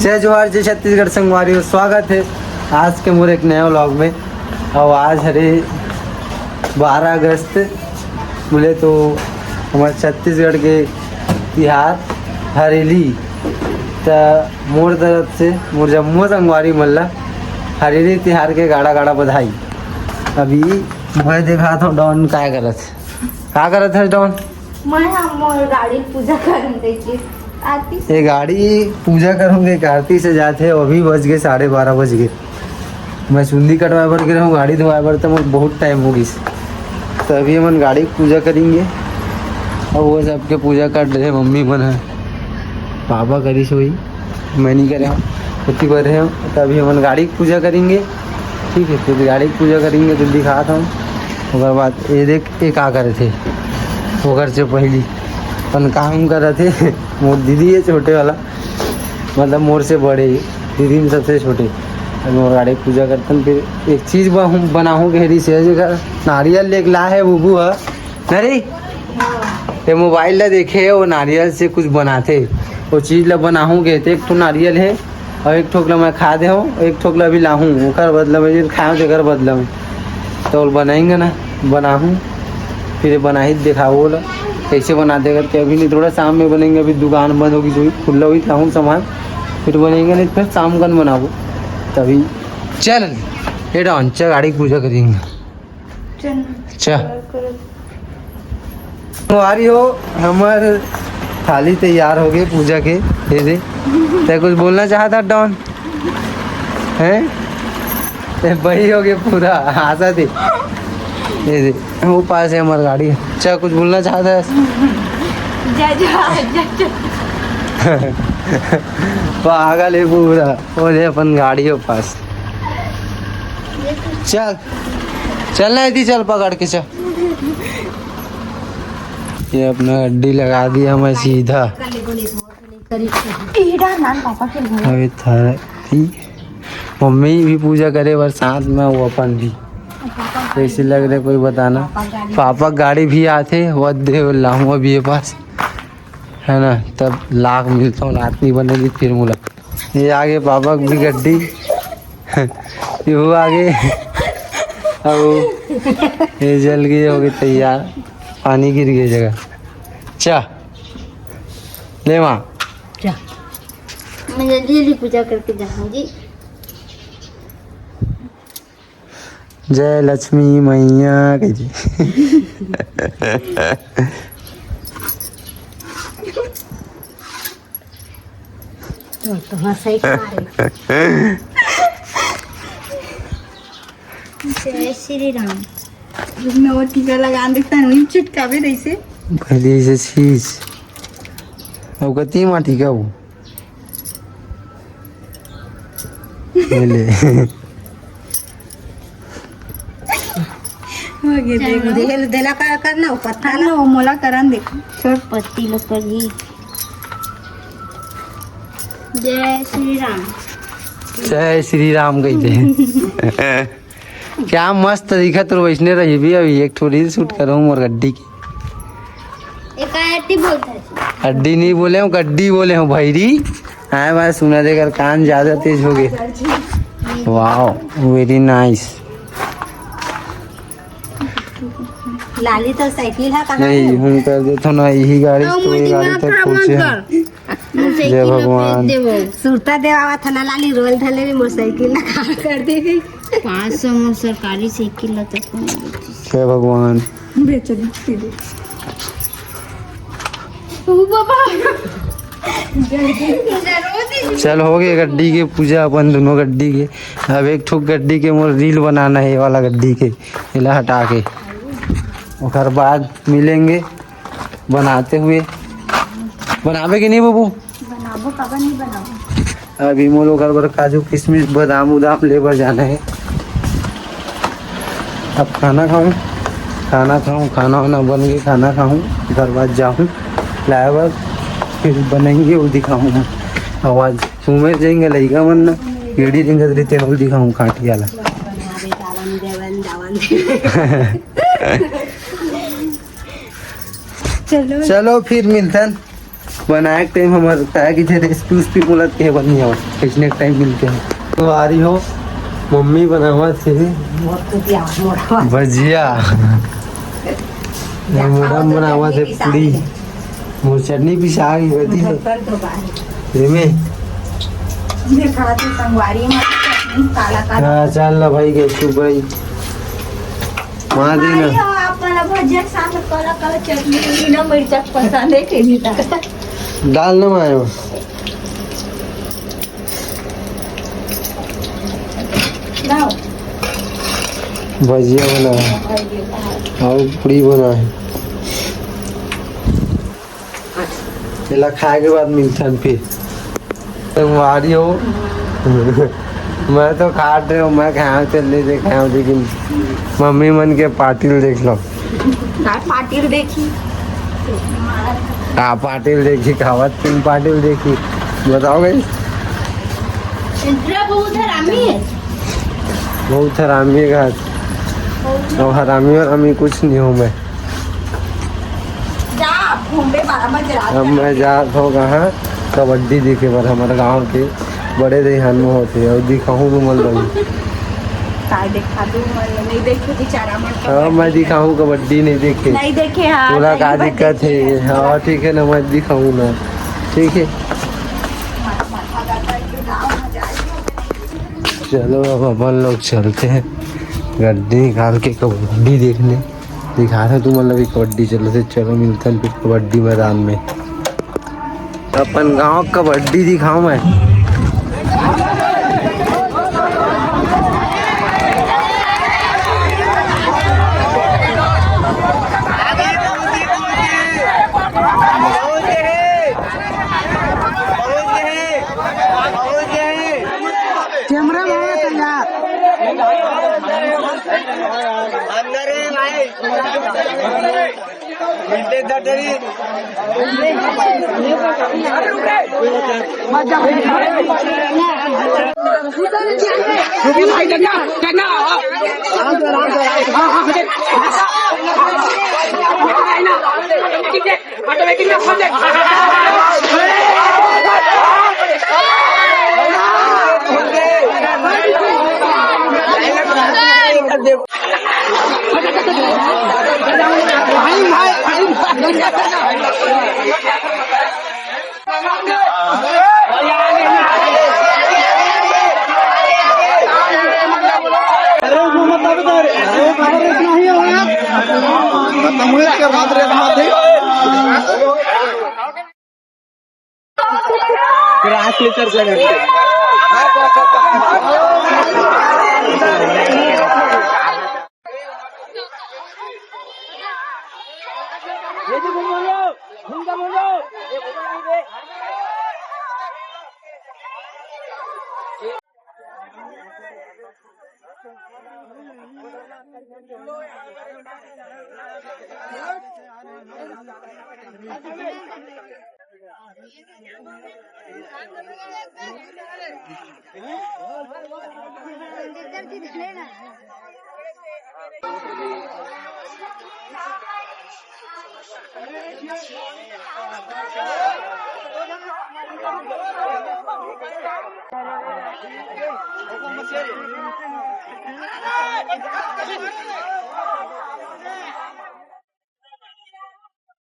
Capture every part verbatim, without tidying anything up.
जय जोहार, जय छत्तीसगढ़ संगवारी हो, स्वागत है आज के मोर एक नया व्लॉग में। और आज हरे बारह अगस्त, बोले तो हमर छत्तीसगढ़ के तिहार हरेली। त मोर तरफ से मोर जम्मो संगवारी मन ला हरेली तिहार के गाड़ा गाड़ा बधाई। अभी मैं देखा था डॉन का करत, का करत है डॉन? मैं हम मोर गाड़ी पूजा करन देखे आरती से। ये गाड़ी पूजा करूँगी, एक आरती से जाते हैं। अभी बज गए साढ़े बारह बज गए। मैं चुंदी कटवाए बर गे रहूँ, गाड़ी धोवाए बर तो मोर बहुत टाइम हो गिस। तो अभी हमन गाड़ी पूजा करेंगे। और वो सबके पूजा कर रहे मम्मी मन है, पापा करिस होई, मैं नहीं करे हूँ, खुद ही कर रहे हूँ। तो अभी हमन गाड़ी पूजा करेंगे। ठीक है, फिर गाड़ी पूजा करेंगे तो दिखाता हूँ। ओकर बाद ये देख, ये का करे थे, ओकर से पहली अपन काम करत हे मोर दीदी है छोटे वाला, मतलब मोर से बड़े ही, दीदी में सबसे छोटे। अब मोर गाड़ी पूजा करतन, फिर एक चीज बनाहूँ घेरी से, जेकर नारियल लेके ला है बुबू ह, नहीं, ये मोबाइल ला देखे, वो नारियल से कुछ बनाते, वो चीज ला बनाहूँ कहते। एक ठो नारियल है और एक ठोक ला मैं खा दे हूँ, एक ठोक ला अभी लाहूँ, ओकर बदला में, जेन खाए हूँ, तेकर बदला में। तो बनाएंगे ना, बनाहूँ, फिर बनाही दिखाओ ला, कैसे बनाते करके। अभी नहीं, थोड़ा शाम में बनेंगे, अभी दुकान बंद होगी, जो खुला हुई लाहूँ सामान, फिर बनेंगे, नहीं फिर शाम कन बनाबो तभी। चल, ये डॉन, चल गाड़ी की पूजा करेंगे। चल। चल। करो। संगवारी हो, हमर थाली तैयार हो गए पूजा के। ये दे, ते कुछ बोलना चाहता डॉन? हैं? ये बही हो गए पूरा, हंसा दे। ये दे, वो पास है हमारी गाड़ी। अच्छा, कुछ बोलना चाहता है? जय जोहार, जय जोहार। पागल है पूरा। वो दे अपन गाड़ी हो पास। चल, चल ना, इधर चल, पकड़ के चल। ये अपना गड्डी लगा दिया मैं सीधा। ईडा नान पापा के घर। अबे थारा, ई मम्मी भी पूजा करे बर साथ में, वो अपन भी। कैसे लग रहे कोई बताना। पापा गाड़ी भी आथे, वो दे लाऊं अभी ये पास, है ना, तब लाख मिलता हूँ, रात नहीं बनेगी फिर मुला। ये आगे पापा की भी गड्डी, ये वो आगे, अब ये जल गई, हो गई तैयार, पानी गिर गई जगह। चा ले माँ। क्या? मैं जल्दी जल्दी पूजा करके जाऊंगी। जय लक्ष्मी मैया कहिथे। तो, तो हाँ, सही कहा है। जय श्री राम। मैं वो टीका लगा देता हूँ, चिटकावे रही से। पहले इसे शीश। अब कती माँ टीका वो? ले। हो गया, देख, देख, देला का करना, वो पत्ता ना, वो मोला करन दे। छोड़। पत्ती लोग कर दी। जय श्री राम। जय श्री राम कहिथे। क्या मस्त दिखत रहो, वैसने रही भी। अभी एक ठो रील शूट करो मोर गड्डी की। एक अड्डी बोलता है। अड्डी नहीं बोले हूँ, गड्डी बोले हूँ भैरी। हाँ भाई, सुना देकर कान ज्यादा तेज हो गए। Wow, very nice। लाली तो साइकिल है कहाँ नहीं, है? हम कर देथो ना यही गाड़ी, तो तो ये मुझे गाड़ी ना तक खराब मत पहुँचे। कर। जय भगवान। सुरता देवा था ना लाली, रोल धले भी मोटरसाइकिल ना खड़ा कर दे गई। पाँच सौ में सरकारी साइकिल ला तो कौन बेची? जय भगवान। बेच दी सीधे। ओ बाबा। चल, हो गए गड्डी के पूजा अपन दोनों गड्डी के। अब एक ठो गड्डी के मोर रील बनाना है, ये वाला गड्डी के, एला हटा के। ओकर बाद मिलेंगे बनाते हुए। बनाबे कि नहीं बाबू? बनाबो, काबर नहीं बनाबो? अभी मोर ओकर बर काजू, किशमिश, बादाम उदाम ले बर जाना है। अब खाना खाऊं, खाना खाऊं, खाना वाना बन गई, खाना खाऊं, घर बाद जाऊं लाए बर, फिर बनाएंगे, वो दिखाऊं। आवाज सुमेर जाएंगे, लइका मन ना गेड़ी रेंगत रहिथे, वो दिखाऊं खाटी वाला। चलो। चलो फिर मिलथन। बनाए के टाइम हमर ताया की जे रेसिपी उसपी बोलत के बनी हो, खींचने के टाइम मिलते हैं। तो आ रही हो, मम्मी बनावत हे भजिया। मोरम बनावत हे पूड़ी। मोर चटनी पिसा गई बेटी। एमे। ये खाते संगवारी में चटनी काला काला। हाँ, चल ला भाई, के तू भाई। मार दे ना। अरे, आप वाला भजिया के साथ काला काला चटनी, बिना मिर्चा पसंद है कि नहीं था? डाल ना मायो। लाओ। भजिया बना है। भजिया। और पूड़ी बना है। एला खाए के बाद मिलथन फिर। संगवारी हो। मैं तो खात रहे हूँ, मैं खाया चल नहीं देखा हूँ, लेकिन मम्मी मन के पाटिल देख लो। काय पाटिल देखी? का पाटिल देखी, खावत तीन पाटिल देखी। बताओ भाई। इतना बहुत हरामी है। बहुत हरामी है घर। और हरामी, हरामी कुछ नहीं हूँ मैं। जा, घूमे बारह बजे रात अब का। मैं जात हो कहाँ, कबड्डी देखे बर हमारे गांव के बड़े दहियान में होते, और दिखाऊं तो मन लगी। काय देखा तू, मन नहीं देखे बेचारा मन। हाँ, मैं दिखाऊं, कबड्डी नहीं देखे। नहीं देखे, हाँ, तोला नहीं का देखे। दिक्कत है? हाँ, ठीक है ना, मैं दिखाऊं ना, ठीक है। चलो, अब अपन लोग चलते हैं गड्डी निकाल के कबड्डी देखने। दिखा रहे तुम लोग कबड्डी चलो से। चलो, मिलते हैं फिर कबड्डी मैदान में। अपन गांव कबड्डी दिखाऊं मैं। कैमरा में आया था यार। अंदर है भाई। मिलते दर्दरी। रुको भाई, डंडा, डंडा। हाँ, हाँ, हाँ। क्रास लेकर से करते।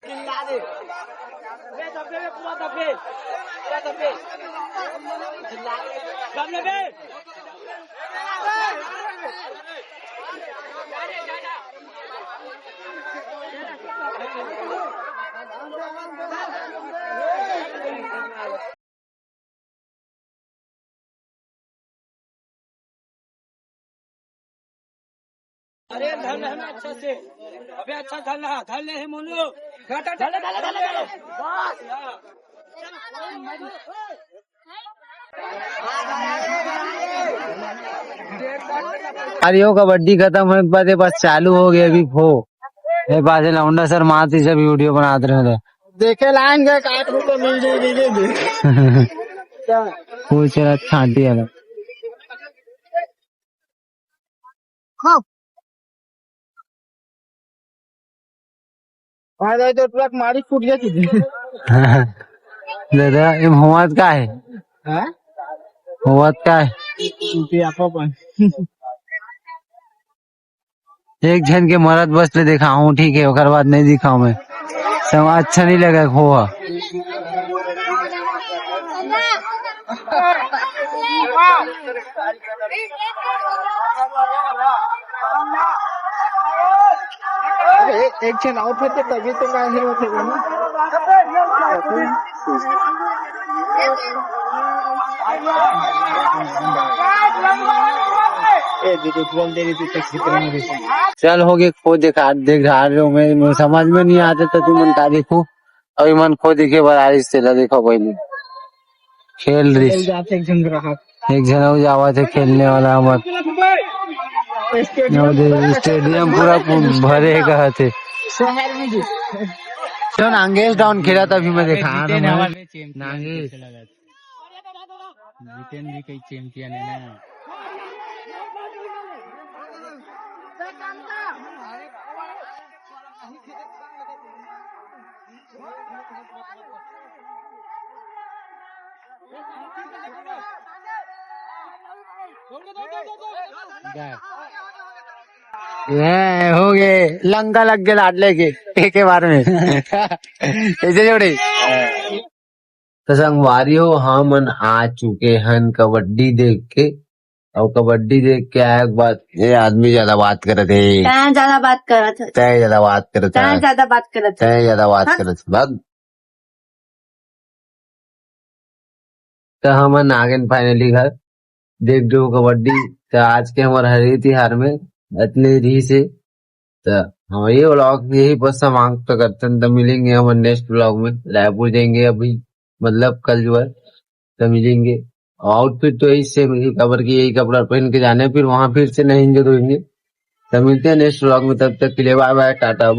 चिल्ला दे। बे दबे, बे पूरा दबे। पूरा दबे। चिल्ला दे। दबने बे। अरे धर ले हमें अच्छा से। अबे अच्छा धर ले, धर ले हे मोनू। धर ले, धर ले, धर ले, धर ले। बस। अरे यो कबड्डी खत्म होए के बाद ये बस चालू हो गया अभी फो। ये पास लौंडा सर मारती सब वीडियो बनाते रहे। देखे लाइन गए काट को तो मिल जाएगी, मिल जाएगी। पूछ रहा छांटी वाला। हाँ। भाई, भाई, तो ट्रक मारी फूट गया तुझे। दादा, एम होवत का हे? हाँ? होवत का हे? ये आप अपन। एक झन के मरत बस ले दिखाहूँ, ठीक है, ओकर बाद नहीं दिखाहूँ मैं। सब अच्छा नहीं लगा हो। अरे, एक झन आउट होते तभी तो मैं ही होते ना। ए, दीदी, बोल दे रही थी, तो कितना में देती? चल, हो गए, खो देखा, देख रहा हूँ मैं, मैं समझ में नहीं आता तो तुम मन का देखो। अभी मन खो देखे बर आरिस तेला देखो पहले। खेल रही। चल जाते एक झन ग्राहक। एक झन अउ जावत हे खेलने वाला हमर। स्टेडियम अउ दे-, स्टेडियम पूरा भरे हे कहत हे। शहर में जी। तो नागेश डाउन खेला तभी मैं देखा। जीते ने हमारे चैंपियन नागेश। कैसे लगा? जीतेन भी कई चैंपियन है ना। ये हो गए, लंका लग गए लाडले के, एक ही बार में। कैसे जोड़े? तो संगवारी हो, हमन आ चुके हन कबड्डी देख के, अउ कबड्डी देख के आए के बाद ये आदमी ज्यादा बात करत हे। तैं ज्यादा बात करत हे। तैं ज्यादा बात करत हे। तैं ज्यादा बात करत हे। तैं ज्यादा बात हाँ। करत हे। भाग। तो हमन आगेन finally घर। देख जो कबड्डी, तो आज के हमर हरी तिहार में अतले रही से। तो हम ये vlog यही पर समाप्त करते हैं। तो मिलेंगे हम next vlog में। रायपुर जाएंगे अभी, मतलब कल जो है, तो मिलेंगे। Outfit तो यही same है, काबर कि यही कपड़ा पहन के जाने, फिर वहां फिर से नहाएंगे धोएंगे। तो मिलते हैं next vlog में, तब तक के लिए bye bye, टाटा।